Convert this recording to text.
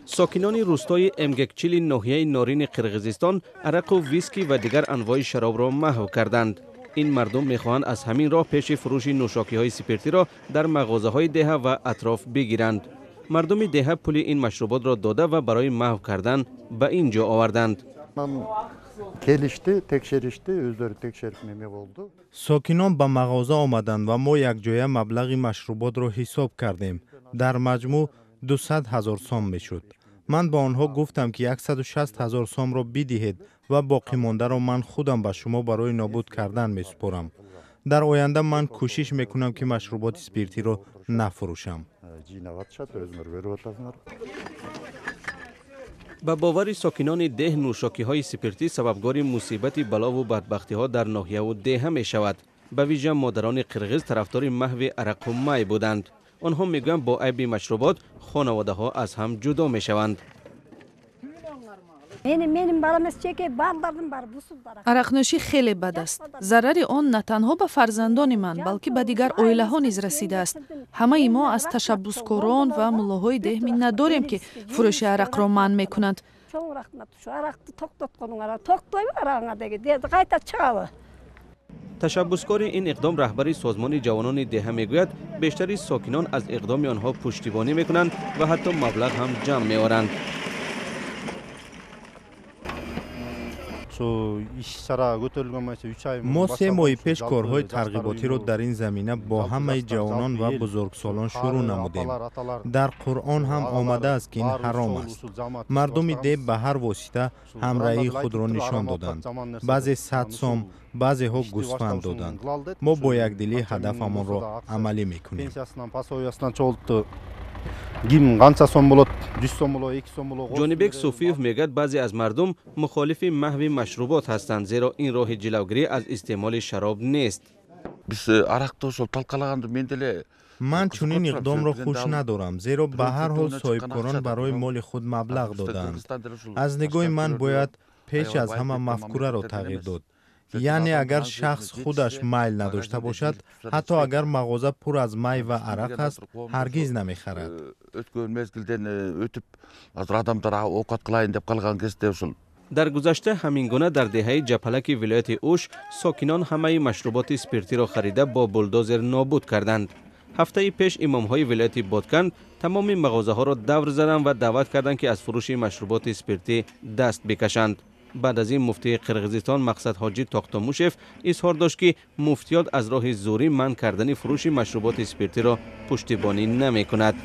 Сокинони рустои Эмгекчили ноҳияи Норини Қирғизистон арақу виски ва дигар анвои шаробро маҳв карданд. Ин мардум мехоҳанд аз ҳамин роҳ пеши фурӯши нӯшокиҳои спиртиро дар мағозаҳои деҳа ва атроф бигиранд. Мардуми деҳа пули ин машруботро дода ва барои маҳв кардан ба ин ҷо оварданд. Келишти, текшеришти, өздөрү текшерип неме болду. Сокинон ба мағоза омаданд ва мо якҷоя маблағи машруботро ҳисоб кардем. Дар маҷмӯъ 200 ҳазор сом мешуд. Ман ба онҳо гуфтам, ки 160 ҳазор сомро бидиҳед ва боқимондаро ман худам ба шумо барои нобуд кардан месупорам. Дар оянда ман кӯшиш мекунам, ки машруботи спиртиро нафурӯшам. Жыйнап атышат, өзүңөр көрүп атасыңар. Ба бовари сокинони деҳ, нӯшокиҳои спиртӣ сабабгори мусибати балову бадбахтиҳо дар ноҳияву деҳа мешавад. Ба вижа модарони қирғиз тарафдори маҳви арақу май буданд. Онҳо мегӯянд, бо айби машрубот хонаводаҳо аз ҳам ҷудо мешаванд. Арақнӯшӣ хеле бад аст. Зарари он на танҳо ба фарзандони ман, балки ба дигар оилаҳо низ расидааст. Ҳамаи мо аз ташаббускорон ва муллоҳои деҳ миннатдорем, ки фурӯши арақро манъ мекунанд. Чоң рахмат, ушу аракты токтотконуңарга. Токтойбу арагыңа деги кайта чыгабы? Ташаббускори ин иқдом, раҳбари созмони ҷавонони деҳа, мегӯяд, бештари сокинон аз иқдоми онҳо пуштибонӣ мекунанд ва ҳатто маблағ ҳам ҷамъ меоранд. Мо 3 моҳи пеш корҳои тарғиботиро дар ин замина бо ҳамаи ҷавонон ва бузургсолон шурӯъ намудем. Дар Қуръон ҳам омадааст, ки ин ҳаром аст. Мардуми деҳ ба ҳар восита ҳамраҳии худро нишон доданд. Баъзе 100 сом, баъзеҳо гӯсфанд доданд. Мо бо якдилӣ ҳадафамонро амалӣ мекунем. Ким канча сом болот, 100 сом болобу, 2 сом болобу. Ҷонибек Суфиев мегӯяд, баъзе аз мардум мухолифи маҳви машрубот ҳастанд, зеро ин роҳи ҷилавгирӣ аз истеъмоли шароб нест. Биз аракты ошол талкалаганды мен деле Ман чунин иқдомро хуш надорам, зеро ба ҳар ҳол соҳибкорон барои моли худ маблағ додаанд. Аз нигоҳи ман, бояд пеш аз ҳама мафкураро тағйир дод. Яъне агар шахс худаш майл надошта бошад, ҳатто агар мағоза пур аз май ва арақ аст, ҳаргиз намехарад. Өткөн мезгилден өтүп, азыр адамдар оокат кылайын деп калган кезде ушул. Дар гузашта ҳамин гуна дар деҳаи Ҷапалаки вилояти Уш сокинон ҳамаи машруботи спиртиро харида, бо булдозер нобуд карданд. Ҳафтаи пеш имомҳои вилояти Боткан тамоми мағозаҳоро давр заданд ва даъват карданд, ки аз фурӯши машруботи спиртӣ даст бикашанд. Баъд аз ин муфтии Қирғизистон Мақсад Ҳоҷӣ Тоқтомушев изҳор дошт, ки муфтиёт аз роҳи зӯрӣ манъ кардани фурӯши машруботи спиртиро пуштибонӣ намекунад.